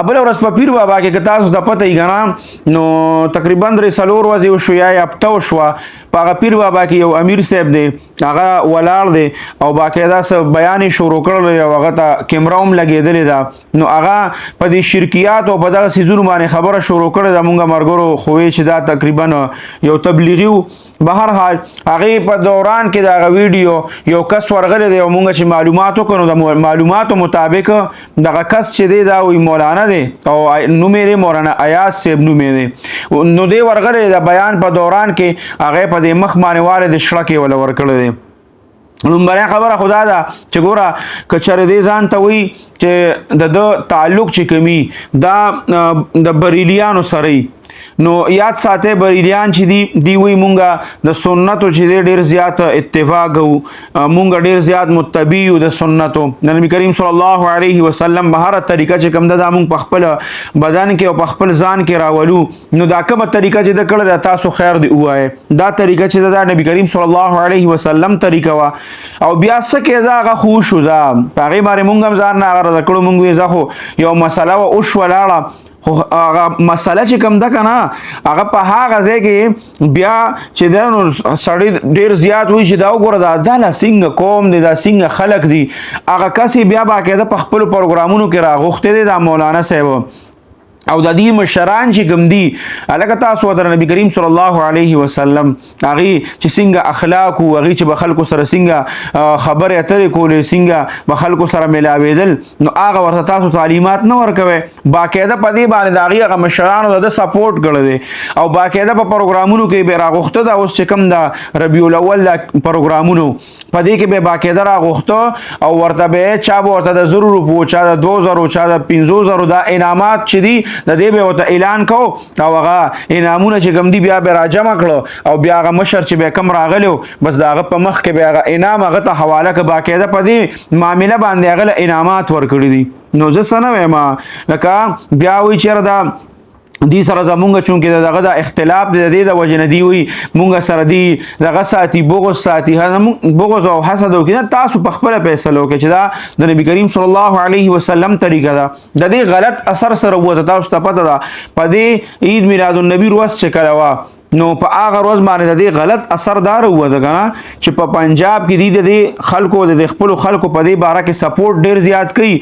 بله ورځ په پیر بابا کې که تاسو ته پته یې که نه، نو تقریبا 3-4 ورځې وشوې یا یې هفته وشوه، په هغه پیر بابا کې یو امیر صاحب دی، هغه ولاړ دی او باقاعده څه بیان یې شروع کړی دی او هغه ته کیمره هم لګېدلې ده. نو هغه په دې شرکیات او په دغه څیزونو باندې خبره شروع کړې ده. مونږ مرګرو خو وی چې دا تقریبا یو تبلیغي و. بهر حال هغې په دوران کې د هغه ویډیو یو کس ورغلی دی او مونږ چې معلومات وکړو، نو د معلوماتو مطابق دغه کس چې دی دا وایي مولانا دی او نوم یې دی مولانا ایاز صاحب نوم یې دی. نو دی ورغلی د بیان په دوران کې هغه په دې مخ باندې والی د شړکې وله ورکړی دی. لومړنۍ خبره خدا ده چې ګوره که چېرې دی ځان ته وایي چې د ده تعلق چې کومي دا د بریلیانو سره، نو یاد ساته بریلیان چې دی، دی وی مونږه د سنتو چې دی ډیر زیات اتفاق کوو، مونږ ډیر زیات متبع یو د سنتو، د نبی کریم صلی الله علیه وسلم به هره طریقه چې کوم ده دا مونږ په خپل بدن کې او په خپل ځان کې راولو. نو دا کومه طریقه چې د کړه دا تاسو خیر دی ووایه، دا طریقه چې ده دا نبی کریم صلی الله علیه وسلم طریقه وه. او بیا څه کې ځه هغه خو وشو، ځه په هغې باندې مونږ هم ځان نه هغه کړو، مونږ وې ځه خو یو مسله وه وشوه لاړه. خو هغه مسله چې کوم ده که نه هغه په هغه ځای کې بیا چې ده نو سړی ډېر زیات وایي چې دا وګوره دا دا لا څنګه قوم دی، دا څنګه خلک دي. هغه کس یې بیا باقاعده په خپلو پروګرامونو کې راغوښتی دی دا مولانا صاحب او د دې مشران چې کوم دي. الکه تاسو د نبی کریم صلی الله علیه وسلم هغه چې څنګه اخلاق او هغه چې به خلکو سره څنګه خبرې اترې کولې، څنګه به خلکو سره ملاوېدل، نو هغه ورته تاسو تعلیمات نه ورکوي. باقاعده په دې باندې د هغې هغه مشرانو د سپورټ کړی دی او باقاعده په پروګرامونو کې به راغوښته ده. اوس چې کوم د ربیع الاول د پروګرامونو په دې کې به باقاعده راغوښته او ورته به چا به ورته د 1000 روپو، چا د 2000، چا د 5000 دا انعامات چې دي د دې به ورته اعلان کو او هغه انعامونه چې کوم دي بیا به راجمع کړو او بیا هغه مشر چې به کم راغلی بس د هغه په مخ کې به هغه انعام هغه ته حواله که. باقاعده په دې معامله باندې هغه له انعامات ورکړي دي. نو زه څه نه وایم، لکه بیا وایي چېرې دا دی سره زمونږ چونکې دغه د اختلاف دی، د دې د وجې نه دی وي مونږ سره دی دغه ساتي، بغض ساتي، بغض او حسد وکړي. نه، تاسو په خپله فیصله وکړئ چې دا د نبی کریم صلی الله علیه وسلم طریقه ده. د دې غلط اثر سره ووته. تاسو ته پته ده په دې عید میلاد النبي ورځ چې کله وه، نو په هغه ورځ باندې د دې غلط اثر دار ووته که نه چې په پنجاب کې دی د دې خلکو د دې خپلو خلکو په دې باره کې سپورټ ډیر زیات کوي.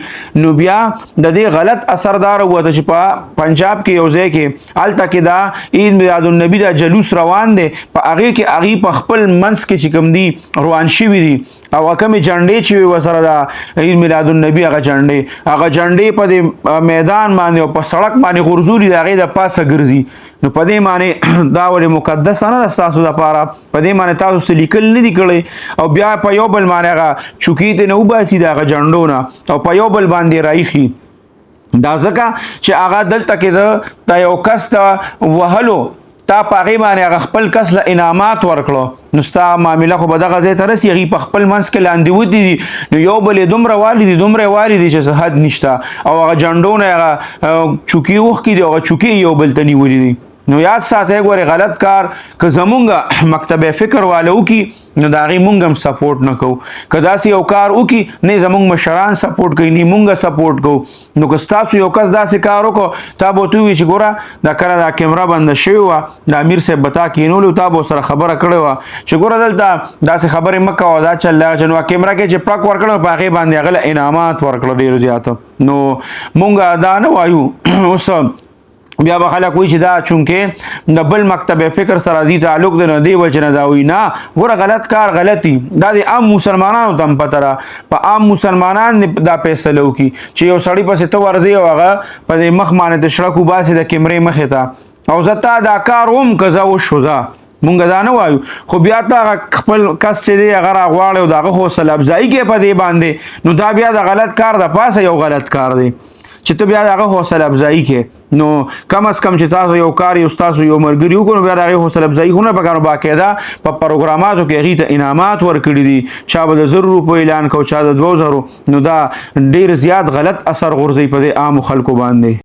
نو بیا د دې غلط اثر دار ووته چې په پنجاب کې یو ځای کې هلته کې دا عید میلاد النبي دا جلوس روان دی، په هغې کې هغې په خپل منځ کې چې کوم دي روان شوي دي او کومې جنډې چې وي ورسره د عید میلاد النبي هغه جنډې په دې میدان باندې او په سړک باندې غورځولي، د هغې د پاسه ګرځي. نو په دې معنی دا ولې مقدسه نه ده ستاسو دپاره؟ په دې معنی تاسو څه لیکل نه دي کړی او بیا په یو بل باندې هغه چوکې ته نه وباسي د هغه جنډو نه او په یو بل باندې رایخي. دا ځکه چې هغه دلته کې د یو کس ته وهلو تا په هغې باندې هغه خپل کس له انعامات ورکړو، نو ستا معامله خو به دغه ځای ته رسي. هغوی په خپل منځ کې لاندې وتي دي، نو یو بل یې دومره والي دي، دومره یې والي دي چې څه حد نشته او هغه جنډو نه هغه چوکې اوښکې دي او هغه چوکې یو بل ته نیولي دي. نو یاد ساتئ ګورې، غلط کار که زمونږ مکتب فکر واله وکړي نو د هغې مونږ هم سپورټ نه کوو. که داسې یو کار وکړي نه زمونږ مشران سپورټ کوي نه مونږ سپورټ کوو. نو که ستاسو یو کس داسې کار وکړو، تا به ورته ووایي چې ګوره دا کله دا کیمره بنده شوې وه، د امیر صاحب به تا کینولو، تا به ورسره خبره کړې وه چې ګوره دلته داسې خبرې مه کوه، دا چل دا چل. نو کیمره کې چې پړک ورکړو په هغې باندې هغه له انعامات ورکړو ډېر زیات. نو مونږ دا نه وایو. اوس بیا به خلک وایي چې دا چونکې د بل مکتب فکر سره دی تعلق دی نو دی وجه نه دا وایي. نه ګوره، غلط کار غلطي دا د عام مسلمانانو ته هم پته ده. په عام مسلمانان دا فیصله وکړي چې یو سړي پسې ته ورځې او هغه په دې مخ باندې د شړک وباسي د کیمرې مخې ته او زه تا دا کار وم که زه وشو، زه مونږ دا نه وایو، خو بیا ته هغه خپل کس چې دی هغه راغواړي او د هغه حوصله افزایي کوې په دې باندې، نو دا بیا د غلط کار د پاسه یو غلط کار دی چې ته بیا د هغه حوصله افزایي کوې. نو کم از کم چې تاسو یو کار یو ستاسو یو ملګري وکړو، نو بیا د هغې حوصله افزایي خو نه پکار. باقاعده په پروګراماتو کې هغې ته انعامات ورکړي دي، چا به د 1000 روپو اعلان کو، چا د 2000. نو دا ډېر زیات غلط اثر غورځوي په دې عامو خلکو باندې.